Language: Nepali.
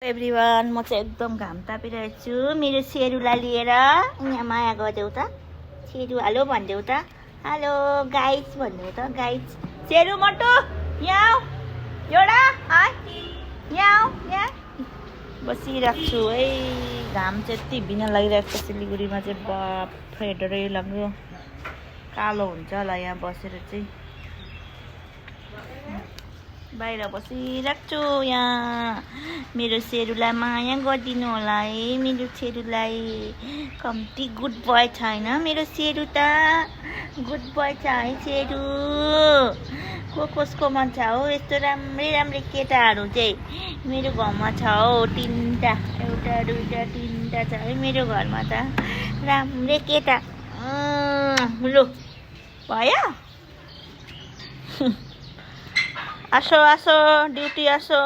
एभ्रिवान म चाहिँ एकदम घाम तापिरहेको छु मेरो सेरुलाई लिएर यहाँ माया गरिदेऊ त सेरु हेलो भनिदेऊ त हेलो गाइज भनिदेऊ त गाइज सेरु मटु यहाँ एउटा यहाँ यहाँ बसिरहेको छु है। घाम चाहिँ यति बिना लागिरहेको छ सिलगढीमा चाहिँ बाफ डरै लाग्यो कालो हुन्छ होला यहाँ बसेर चाहिँ बाहिर बसिरहेको छु यहाँ। मेरो सेरुलाई माया गरिदिनु होला है मेरो सेरुलाई कम्ती गुड बोय छैन मेरो सेरु त गुड बोय छ है सेरु। कसको मन छ हो यस्तो राम्रै राम्रै केटाहरू चाहिँ मेरो घरमा छ हौ तीनटा एउटा दुईटा तीनटा छ है मेरो घरमा त राम्रै केटा। लु भयो आसो आसो ड्युटी आसो।